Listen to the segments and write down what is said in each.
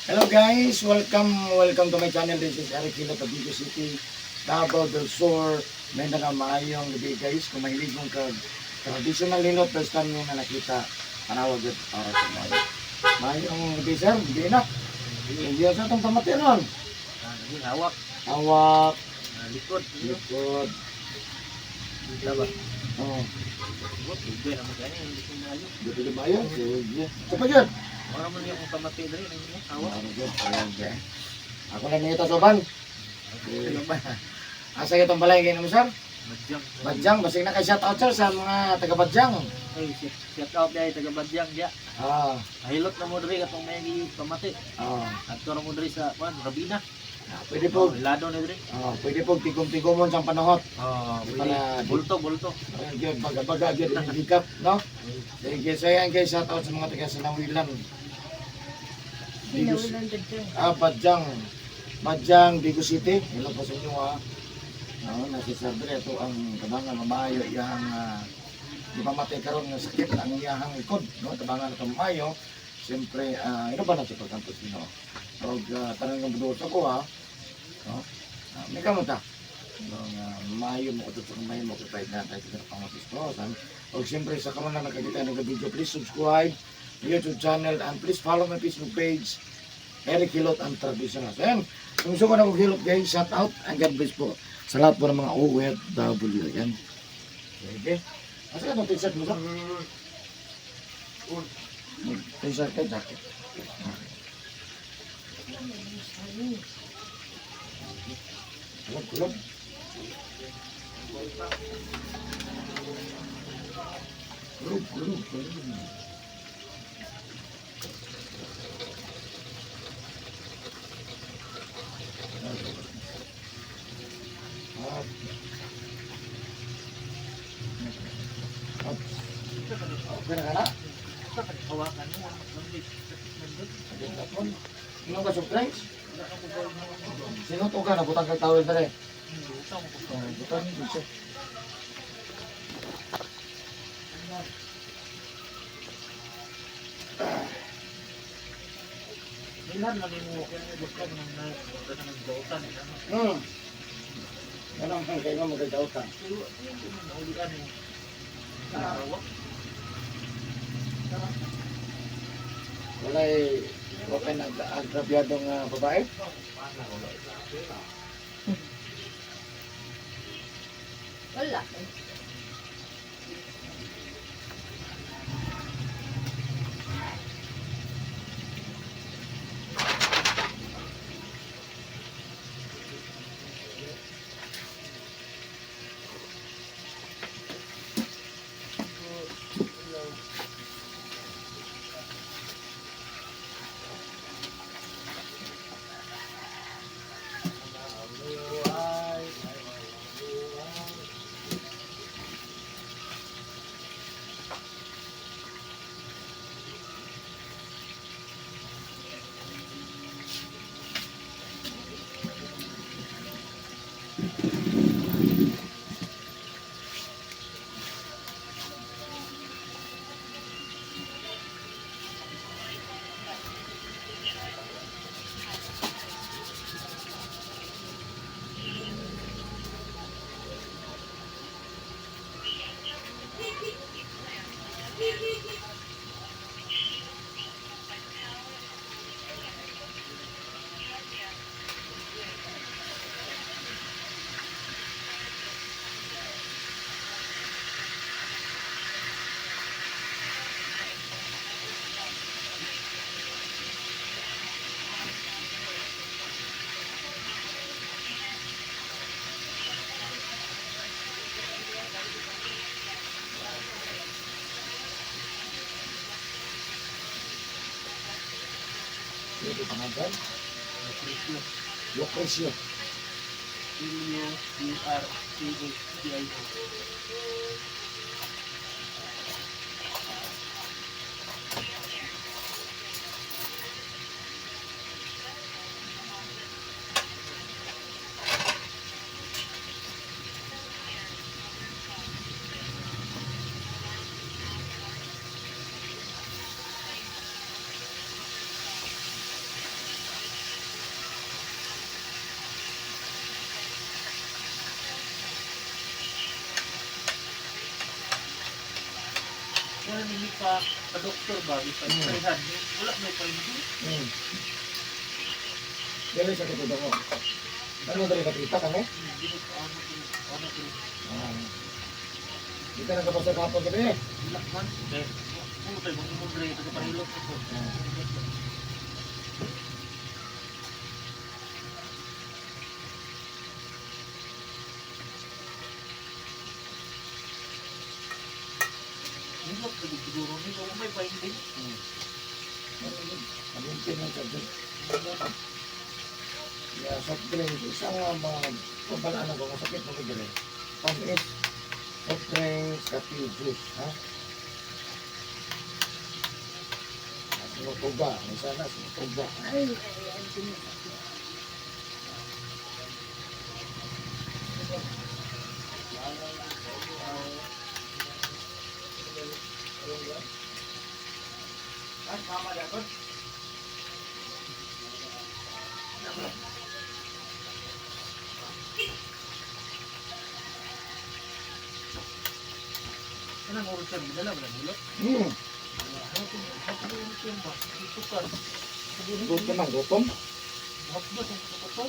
Hello guys, welcome, welcome to my channel. This is Eric Hilo, Taguig City, Davao del Sur. May na maayong gabi guys. Kung mahilig mong kag traditional hilot, first time nyo na nakita, panawag yun para sa mga. Maayong gabi sir, gabi na. Hindi sa itong pamati ron. Ah, naging hawak, Hawak, ah, likod, likod, ba? Oh, Likod, ugay naman gani, hindi ko maayo. dito di ba yun? Sige. Sa pa yun? Wala man yung pamati diri, nang hawak. Okay. Ako na nito soban. Ano ba? Asa itong balay kayo naman sir? Badyang. Badyang, basig na kay shout out sir sa mga taga Badyang. Ay, shout out dai taga Badyang dia. Ah, Mahilot na mo diri katong may pamati. ah. Adto ra mo diri sa kuan, Rabina. Ah, pwede po, Oh, lado na diri. ah, pwede po tigom-tigomon sa panahot. Oh, Di pwede. pala- Bulto, bulto. Ayan, gyud, baga-baga, gyud, hikap, no? Sige, so ayan guys, shout out sa mga taga Sinawilan. Digos, Sinawilan Badyang. ah, Badyang. Badyang, Digos City. Hello po sa inyo, ha. No, nasa Sir Dre, ito ang tabangan mamayo, iyang di pa matay karon nga sakit ang iyahang likod, no? Tabangan na mayo. Siyempre, ino ba na sa pagkampos nino? Og tanong ng buduot ako, ha. No? May kamunta. No, nga mayo mo ko sa kamay mo ko tayo na tayo sa pangapistosan. Og siyempre sa karon na nakakita ng video, please subscribe YouTube channel and please follow my Facebook page Eric Hilot ang Traditional. So, ayan, kung gusto ko na kong hilot guys, shout out and God bless po sa lahat po ng mga OFW. Ayan. Sige. Asa ka itong t-shirt mo sa? T-shirt ka, jacket. Kulog, kulog. Kulog, kulog, kulog. Up. Up. Okay na ka na? Hawakan mo, lambit. Sakit man dun. Sakit na po. Inom ka soft drinks? Wala ka ko Sino to ka? Nabutang kag tawel dere. Butang ko. Oh, butang dito. Ilan lang mo kaya gusto ko nang na nang dautan ano. Ano ang kayo mo magdautan? Pero ano yung naulian mo? Hawak. Walay wa kay nag-agrabyado nga babae. Wala. Dito pangalan. Lucrecio. Lucrecio. L U C R C H C I O. na nimi pa pa doktor ba, pa x-rayhan. Wala may pa. Dili sa kitudo mo. Ano dali nakita kami? Dili pa ano ko ano ko. Ah. Di ka nagkapasa kahapon gabi eh. Wala man. Eh, mo tayo mong imong ito parehilot ko. Hilot lagi siguro ni kung may finding. Pamimpin ng charger. Yeah, soft drink. Isang mga pabalaan ako, masakit mo dali. Pamis, soft drinks, kape, juice, ha? Sinutuga. May sana, sinutuga. Ay, ay, ay, ay. Ah, mama dapat. Kanang oras siya, dala ba ng hilot? Hmm, Ano yung ba? Sukar. gutom ang gutom. Hapdos ang kuto.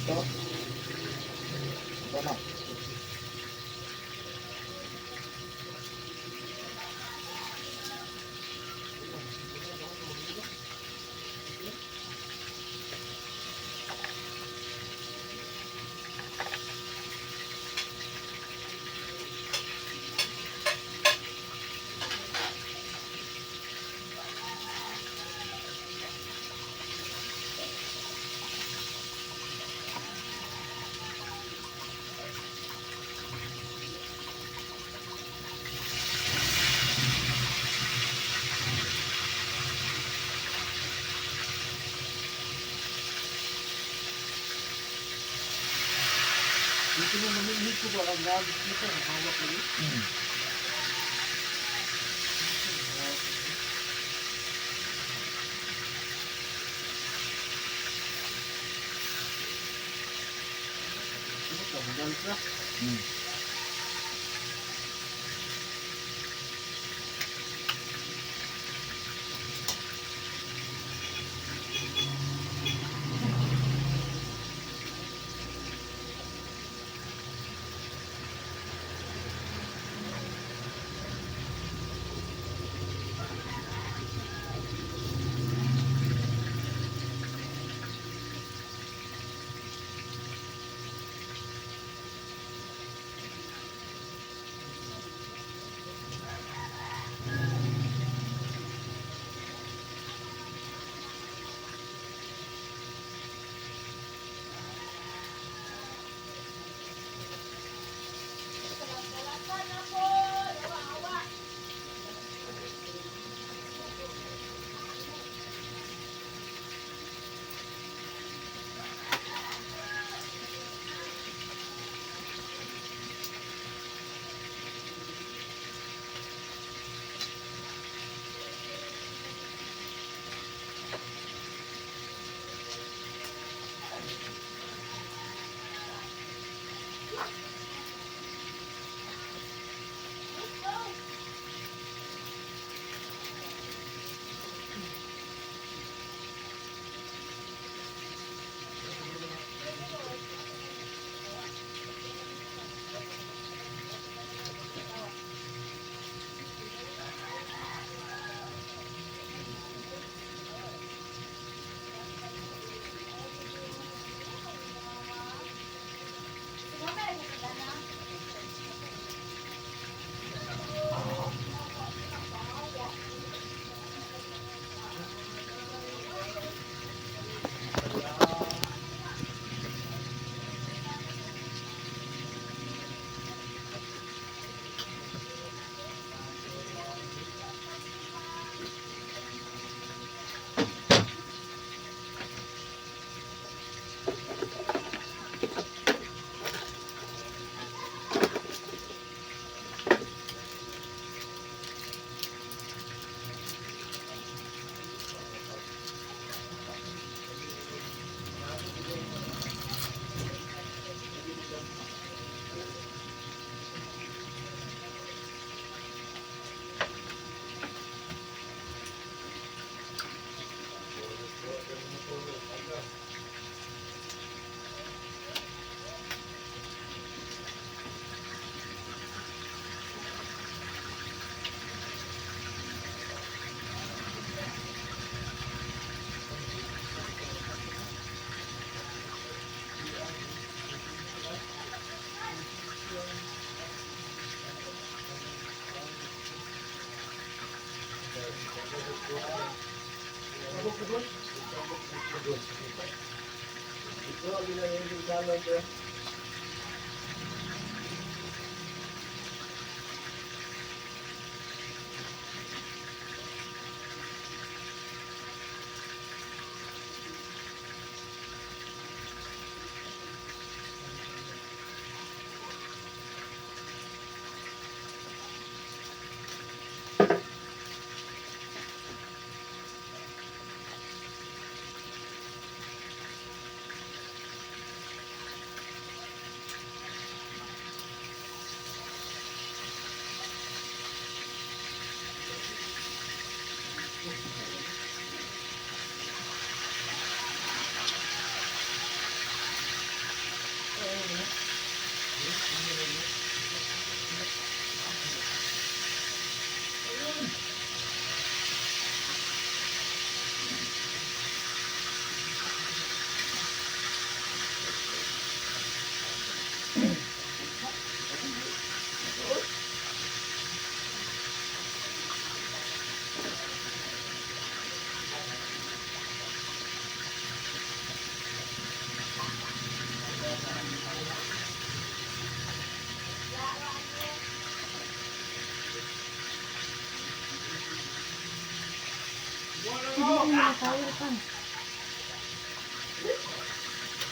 Ito. Ito na. Dito mo mamimihit ko ba ang gamit dito, ang hawak mo. Ano ka, magalit na.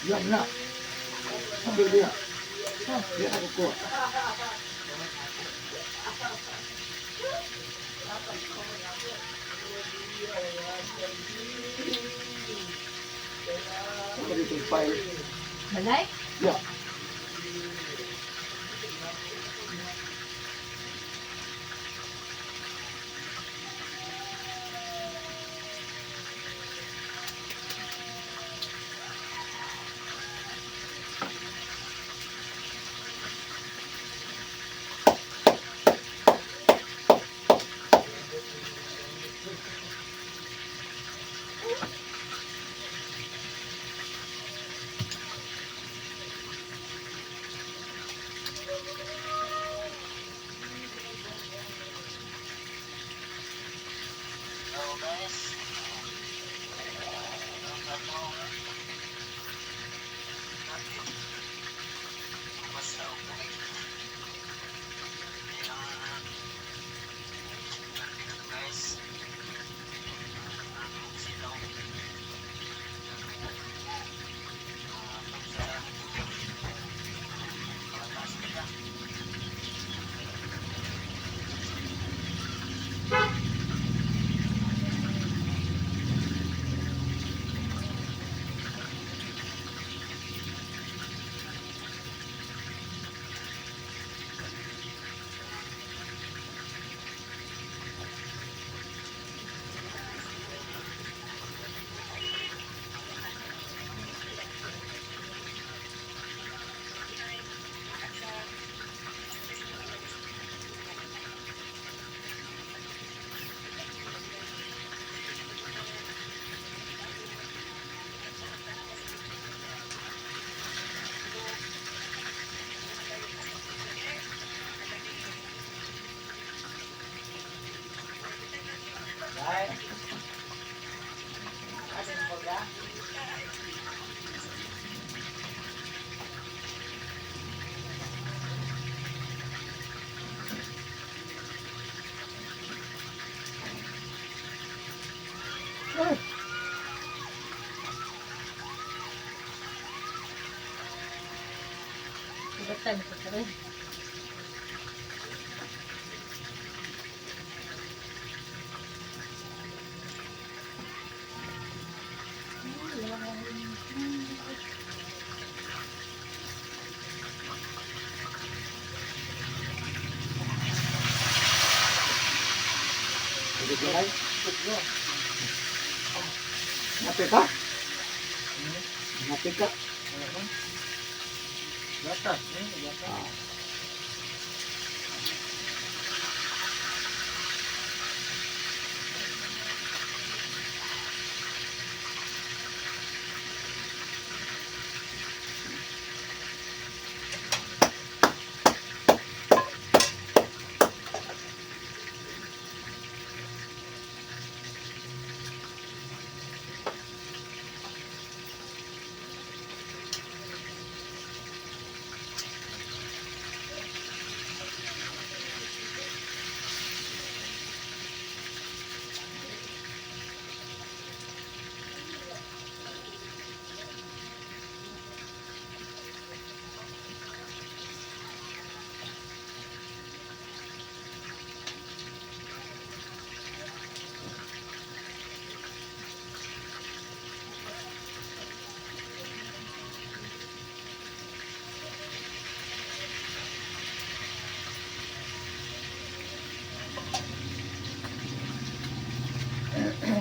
Yan na. Sabi niya. Di ako kuha. Ano dito yung file? Balay? Yeah. Sugatan ko sa rin. Pwede ba? Ngapi ka? Ngapi ka? Wala man. Gatas eh, gatas. Ah.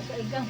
Kaigang.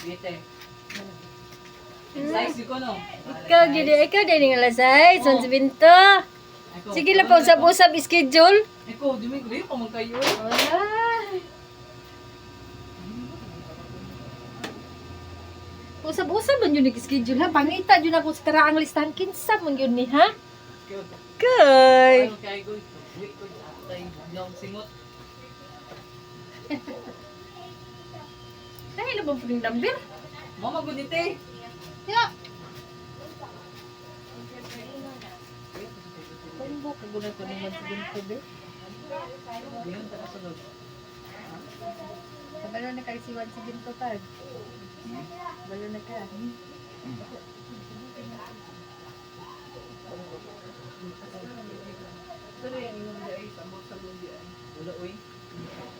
Bite. Size ko no. Ikaw gid, ikaw din nga lasay, son binto. Sige lang pa usab-usab schedule. Ikaw, di mo ko man kayo. Wala. Usab-usab man yun nag-schedule ha. Pangita yun ako sa karaang listahan. Kinsa man yun ni ha? Kay. Ay, kay ko. Uwi ko sa atay singot. Dahil ba po yung number? Mama gud ni te. Ya. Kumbo kaguna ko naman sa ginto be. Diyon ta kasunod. Kabalo na kay si Juan sa ginto tag. Kabalo na ka. Pero yung imong di ay sabot sa di ay. Wala oy.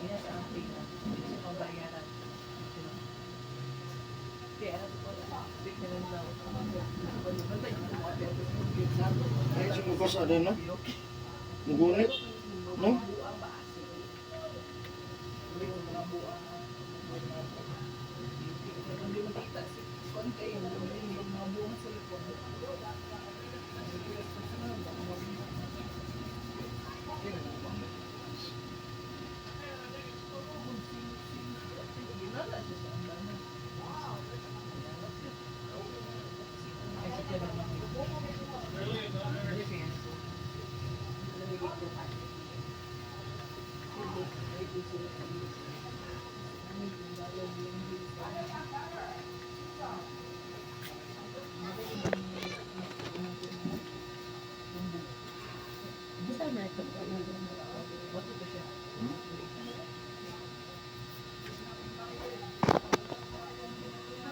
Iya sa ating sa pambayaran. Kaya ano ko di ka lang daw. Ay, sumukas ano no? Mugunit. No? Saan na ito?